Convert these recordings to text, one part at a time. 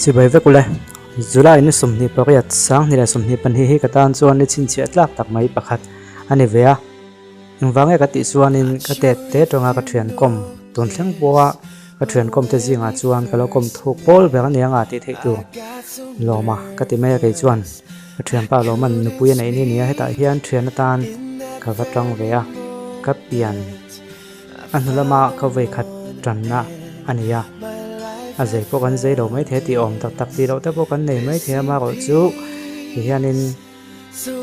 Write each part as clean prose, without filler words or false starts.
Chibai vek ule, July ni 28, 2022 hi ka tan chuan ni chhinchhiah tlak tak mai pakhat a ni ve a. Engvang nge ka tih chuanin ka tet te tanga ka thian kawm tun thleng pawha ka thian kawm te zingah chuan ka lo kawm thuk pawl ber a nia nga tih theih tur lawm a ka ti mai a kei chuan ka thianpa lawman nupui a neih ni nia hetah hian thian atan ka va tang ve a ka pian a hnu lama ka vawi khat tanna a ni a a zei pawh kan zei lo maithei tih awm tak tak tih loh te pawh kan nei maithei a amaherawh chu ti hianin.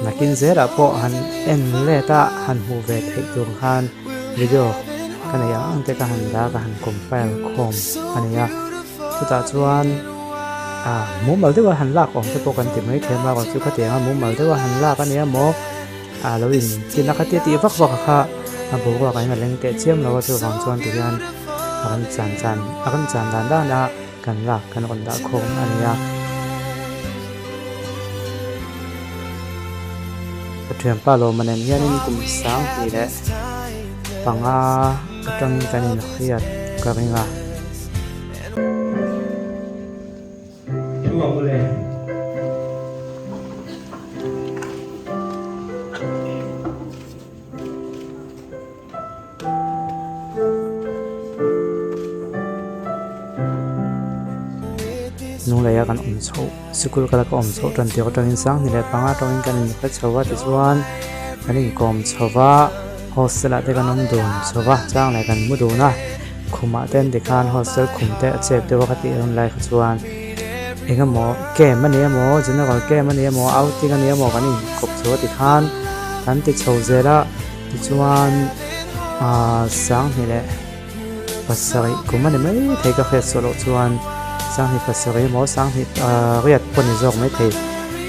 Nakin zelah pawh han en let a, han hmuh ve theih tur khan video ka nei ang ang te ka han dah a, ka han compile khawm a ni a. Chutah chuan ah mumal deuha han lak awm te pawh kan ti mai thei a, amaherawhchu khatianga mumal deuha han lak a nia maw ah lo in chin a khatia tih vak vak kha a boruak ah hian a leng teh chiam lo a, chuvang chuan tihian a rawn chan chan a rawn chan dan dan a. Kan lak kan rawn dah khawm a ni a. Ka thianpa lawma nen hianin kum 2005 atangin kan inhriat ka ring a. Lungleia kan awm chhoh sikul kala ka awm chhoh tan tir atangin 2005 atangin kan inhre chho a tichuan kan inkawm chho va hostel ah te kan awm dun chho va chang leh kan mu dun a khumah te an ti khan hostel khum te a chep deuh a ka tih hun lai kha chuan eng emaw camp a ni emaw general camp a ni emaw outing a ni emaw kan inkawp chho a tikhan kan ti chho zel a. Tichuan aaa 2007 kum a ni mai thei ka hriat suah loh chuan 2007 emaw 20 aaa riat pawh ni zawk mai thei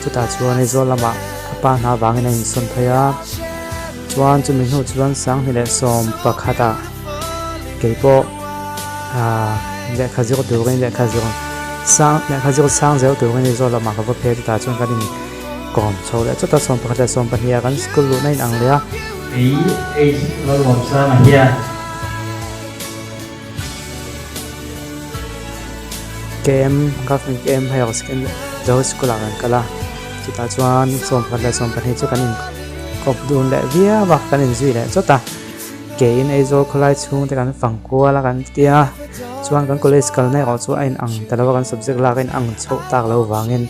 chutah chuan Aizawl lamah a pa hna vangin a insawn phei a chuan chumi hnu chuan 2011 ah keipawh aaa lehkha zir turin lehkha zir sang lehkha zir sang zel turin Aizawl lamah ka va phei a chutah chuan kan in. Kawm chho leh chawt a, 11 leh 12 ah kan school luhna in ang leh a. Kei H Lalawmsanga hian. KM Government KM Higher Secondary Zo School ah kan kal a, chutah chuan 11 leh 12 chu kan in kawp dun leh viau a, kan in zui leh chawt a. Keiin Aizawl khawlai chhung te kan fang kual a kan ti a, chuan kan college kalna erawh chu a in ang ta lo a, kan subject lak a in ang chhoh tak lo vangin.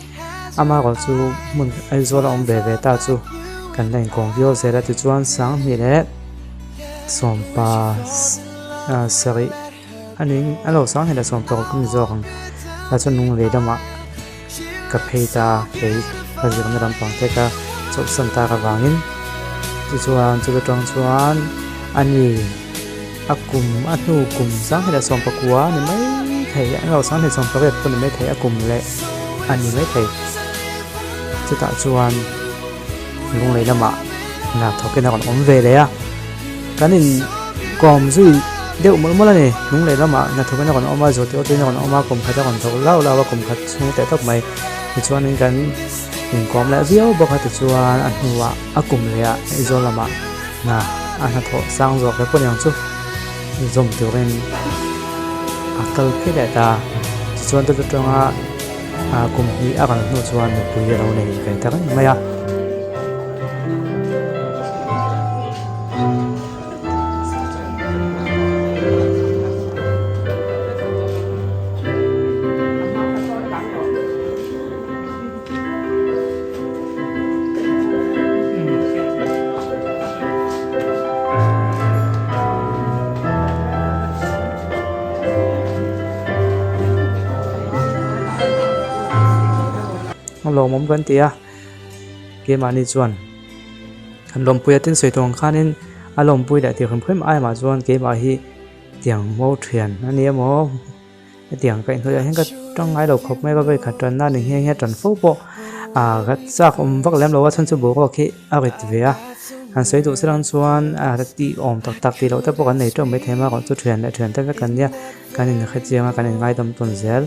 Amaherawh chu hmun Aizawl a awm ve ve ta chu kan la inkawm viau zel a tichuan 2017 a ni a lo 2016 ka ni zawk ang tah chuan lunglei lamah ka phei ta kei ka zirna lampang te ka chawlhsan tak avangin tichuan chuta tang chuan a ni a kum a hnu kum 2019 a ni mai thei a lo 2018 pawh ni mai thei a kum leh a ni mai thei chutah chuan lunglei lamah hna thawkin a rawn awm ve leh a kan in kawm zui deuh mawlh mawlh a ni lunglei lamah hna thawkin a rawn awm a zawhte awtin a rawn awm a kum khat a rawn thawk lau lau a kum khat chhung teh tawp mai tichuanin kan inkawm leh viau bawk a tichuan a hnuah a kum leh ah Aizawl lamah hna a hnathawh sang zawk hle pawh ni ang chu zawm turin a kal phei leh ta tichuan chu atanga ah kum hnih a kal hnu chuan mipui a lo nei ve ta reng mai a. A lawmawm kan ti a keimahni chuan kan lawmpui a tin sawi tawh ang khanin a lawmpui leh tih hrim hrim ai mah chuan keimah hi tiang mo thian a ni emaw. Hetiang ka inhnuaiah hian ka tang ngai lo khawp mai a, ka vei khat tanna a ni nghe nghe tan fo pawh ah ka chak awm vak lem lo a chhan chu boruak hi a rit ve a han sawi duh chiang chuan a tih awm tak tak tih loh te pawh kan nei teuh maithei a erawh chu thian leh thian te vek kan nia kan inhrechiang a kan inngaidam tawn zel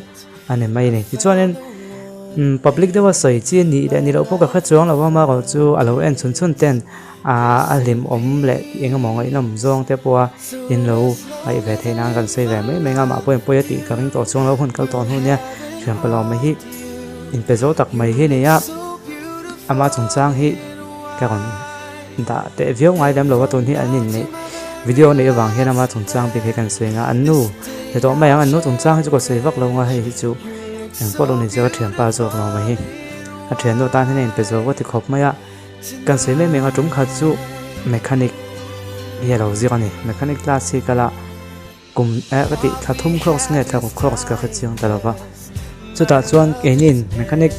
a ni mai a ni tichuanin umm public deuha sawi chi a nih leh ni loh pawh ka hre chuang lo a amaherawh chu a lo en chhun chhun ten ah a hlimawm leh eng emaw ngaihnawm zawng te pawha in lo ngaih ve theih nan kan sawi ve mai mai ang a mah pawhin pawi a tih ka ring tawh chuang lo hun kal tawh hnu nia. Thianpa Lawma hi inpe zo tak mai hi a ni a, ama chungchang hi ka rawn dah teh viau ngai lem lo a, tun hi an inneih video a neih avang hian ama chungchang bik hi kan sawi ang a, an nu ni tawh mai ang, an nu chungchang hi chu ka sawi vak lo ang a, hei hi chu engpawh lo ni se ka thianpa zawk Lawma hi a thiannu tan hian a inpe zo ka ti khawp mai a. Kan sawi mai mai anga tum khat chu mechanic hi a lo zir a ni. Mechanic class hi kala kum eh ka tih thla thum course nge thla ruk course ka hre chiang ta lova. Chutah chuan keinin mechanic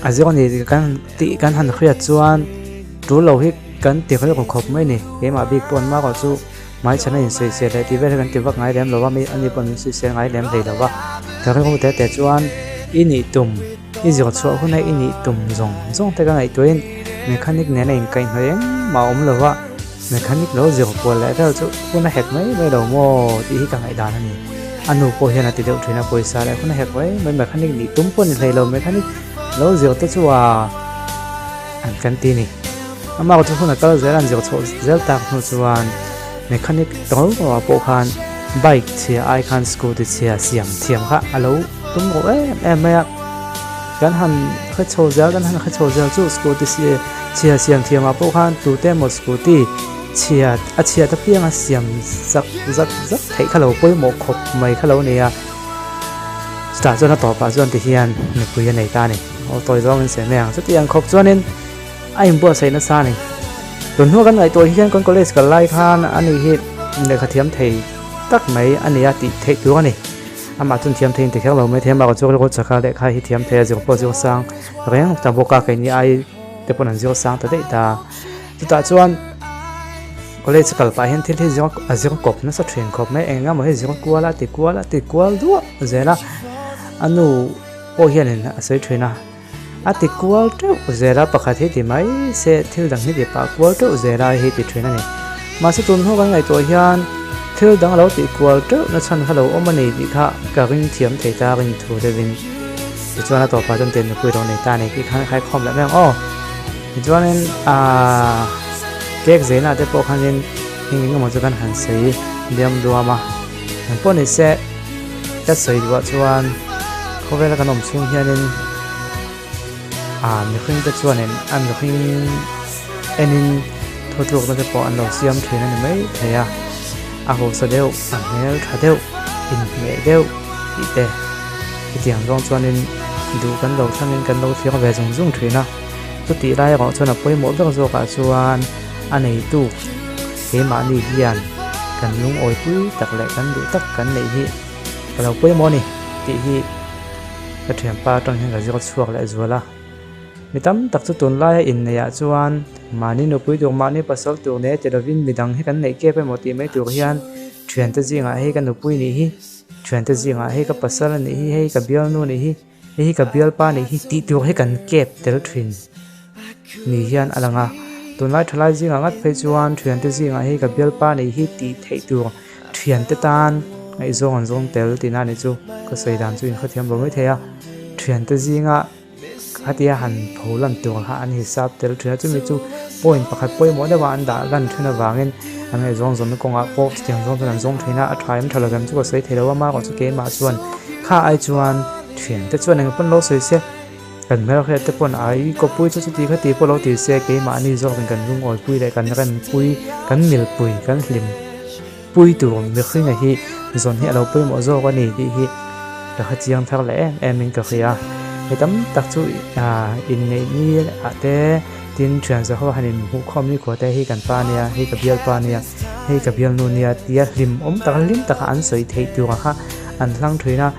a zir a ni tih kan tih kan han hriat chuan tul lo hi kan ti rilru khawp mai a ni. Keimah bik pawh an mah chu hmaichhan a insawisel leh tih vel hi kan ti vak ngai lem lo va, mi ani pawh min sawisel ngai lem hlei lo va. Ka rilru te te chuan i nih tum. I zir chhuah huna i nih tum zawng zawng te ka ngaihtuahin mechanic nena inkaihhnawih engmah a awm lo va, mechanic lo zir kual leh vel chu hun a hek mai mai lo maw tih hi ka ngaihdan a ni. A nu pawh hian a ti deuh thin a, pawisa leh hun a hek mai mai, mechanic nih tum pawh ni hlei lo, mechanic lo zir te chu a an kan ti a ni. Amah chu hun a kal zel a, an zir chhuah zel tak hnu chuan mechanic tawng ruah pawh khan bike chhia ai khan scooty chhia siam thiam kha a lo tum ruh em em mai a. Kan han hre chho zel kan han hre chho zel chu scooty chhia siam thiam ah pawh khan tute emaw scooty chhia a chhiat apianga siam zak zak zak theih kha lo pawimawh khawp mai kha lo ni a. Chutah chuan a tawpah chuan ti hian mipui a nei ta a ni. Aw tawi zawngin sawi mai ang chutiang khawp chuanin. A inbuatsaih nasa a ni. Tun hnu kan ngaihtuah hian kan college kal lai khan a ni hi lehkha thiam thei tak mai a ni a tih theih tur a ni. Amah chuan thiam thei in ti kher lo mai thei a, amah chu rilru chaka lehkha hi thiam thei a zir pawh zir sang reng ta bawk a, keini ai te pawn an zir sang ta daih ta. Chutah chuan college kal pah hian thil hi zir a zir kawp nasa thin khawp mai, eng emaw hi zir kual a ti kual a ti kual duah zel a, a nu pawh hianin a sawi thin a. A ti kual teuh zel a, pakhat hi ti mai se thil dang hi ti pah kual teuh zel a hei ti thin a ni. Mahse tun hnu kan ngaihtuah hian thil dang a lo tih kual teuh na chhan kha lo awm a ni tih kha ka ring thiam thei ta rin thu deuhin tichuan a tawpah chuan tian nupui lo nei ta a ni tih khan a khaikhawm leh mai ang aw. Tichuanin aaa cake zeina te pawh khanin eng eng emaw chu kan han sawi diam duam a, engpawh ni se. Ka sawi duhah chuan khawvela kan awm chhung hianin ah mihring te chuanin a mihring enin thutlukna te pawh an lo siam thin a ni mai thei a, a hausa deuh a hmel tha deuh inhmeh deuh tih te hetiang zawng chuanin duh kan lo thlangin kan lo thlir ve zung zung thin a, chutih lai erawh chuan a pawimawh ber zawkah chuan a neitu keimahni hian kan lungawi pui tak leh kan duh tak kan neih hi ka lo pawimawh a ni tih hi ka thianpa atang hian ka zir chhuak leh zual a. Mi tam tak chu tunlaia inneihah chuan mahni nupui tur mahni pasal tur nei ti lovin midang hi kan neih kep emaw tih mai tur hian thiante zingah hei ka nupui nih hi, thiante zingah hei ka pasal a nih hi, hei ka bialnu nih hi, Hei hi ka bialpa nih hi tih tur hi kan kep tel thin ni hian a lang a, tunlai thalai zingah ngat phei chuan thiante zingah hei ka bialpa nih hi tih theih tur thiante tan ngaihzawng an zawng tel tihna a nih chu ka sawi dan chu inhrethiam lo mai thei a, thiante zinga khatia han pho lan tur kha an hisap tel thin a chumi chu point pakhat pawimawh deuhah an dah lan thin avangin an ngaihzawng zawnna kawngah pawh chutiang zawng chuan an zawng thin a, a tha em tha lo em chu ka sawi thei lo a, amaherawhchu chu keimah chuan kha ai chuan. Thiante chuan eng pawn lo sawi se, kan hmelhriat te pawn ai kawpui chu chuti kha ti pawh lo ti se, keimahni zawkin kan lungawipui leh kan rempui, kan milpui, kan hlimpui tur mihringa hi zawn hi a lo pawimawh zawk a ni tih hi ka hre chiang thar leh em em in ka hria. Hei tam tak chu inneih ni ah te tin thian za ho han inhmuhkhawm ni khua te hei kan pa nia, hei ka bialpa nia, hei ka bialnu nia tia hlimawm taka hlim taka an sawi theih tur kha an hlang thin a.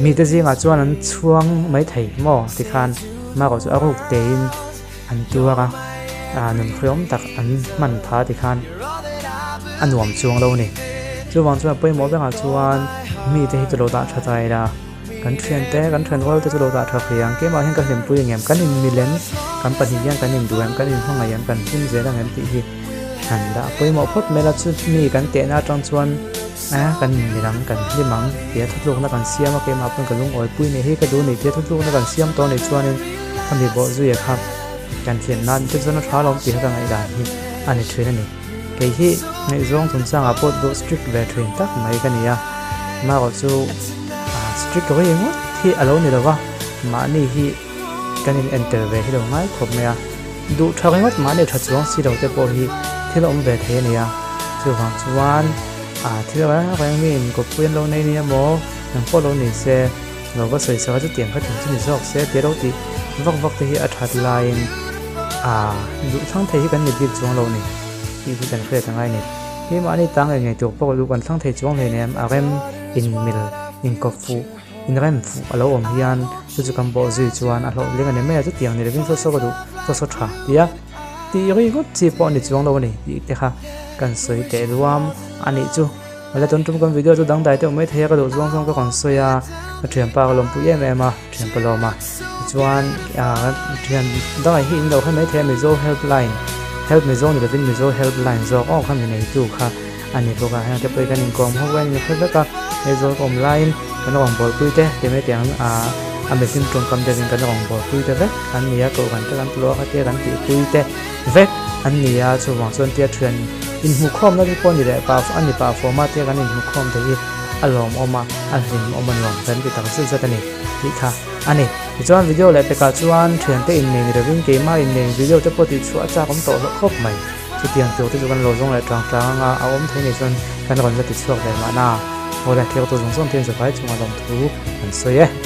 Mite zingah chuan an chhuang mai thei maw tikhan marawh chu a ruk tein an tuar a, ah nun hreawm tak an hman pha tikhan a nuam chuang lo a ni. Chuvang chuan a pawimawh berah chuan mite hi chu lo dah tha ta ila, kan thiante kan thianrual te chu lo dah tha thei ang, keimah hian ka hlimpui ang em, kan inmilem, kan pahnih hian kan induh em, kan inhmangaih em, kan hlim zel ang em tih hi han dah pawimawh phawt mai la, chumi kan tehna atang chuan. A, kan midang kan hlim ang tia thutlukna kan siam a, keimah pawn ka lungawipui nei hi ka duh nei tia thutlukna kan siam tawh anih chuanin khami bawh zuia kha kan thiam nan te chuan a tha lawm tih kha ka ngaihdan hi a ni thin a ni. Kei hi ngaihzawng chungchangah pawh duh strict ve thin tak mai ka ni a, amaherawhchu strict ringawt hi. hi a lo ni lo va, mahni hi kan in enter ve hi lo ngai khawp mai a, duh tha ringawt mahni tha chuang si lo te pawh hi thil awm ve thei a ni a, chuvang chuan ah thil reng reng mi in kawppui an lo nei nia maw eng pawh lo ni se lo va sawi sak a chutiang kha thing chu ni zawk se tia lo tih vak vak te hi a that laiin ah duh thlang thei hi kan ni bik chuang lo ni tih hi kan hriat a ngai a ni. Keimahni tang leh ngei tur pawh duh kan thlang thei chuang hleinem a rem inmil inkawp fuh inrem fuh a lo awm hian chu chu kan bawh zui chuan a hlawhtling a ni mai a chutiang ni lovin saw saw ka duh saw saw tha tia tih ri ngawt chi pawh a ni chuang lo a ni tih te kha kan sawi teh ruam a nih chu. Awle tun tum kan video chu dangdai deuh mai thei a ka duh zawng zawng ka rawn sawi a ka thianpa ka lawmpui em em a thianpa lawm a tichuan ah thian dangah hi in lo hre mai thei a Mizo helpline help Mizo ni lovin Mizo helpline zawk aw kha mi neitu kha a ni bawk a heng te pawh hi kan inkawm ho a in hre vek a hei zawl ka awm laiin kan rawngbawlpui te ti mai teh ang ah a mihlim tawngkam deuhin kan rawngbawlpui te vek an ni a kohhran te kan tlawh a khatia kan tihpui te vek an ni a chuvang chuan tia thian inhmukhawmna te pawh a ni leh pah a ni pah fawm a tia kan inhmukhawm te hi a lawmawm a a hlimawm a nuam kan ti tak zet zet a ni tih kha a ni tichuan video leh pekah chuan thiante innei ni lovin keimah innei video te pawh tihchhuah a chak awm tawh hlauh khawp mai chutiang tur te chu kan lo zawng leh tang tlang anga a awm thei ni chuan kan rawn la tichhuak ve mahna awle thil tu zawng zawng te in zavai chungah lawmthu an sawi e.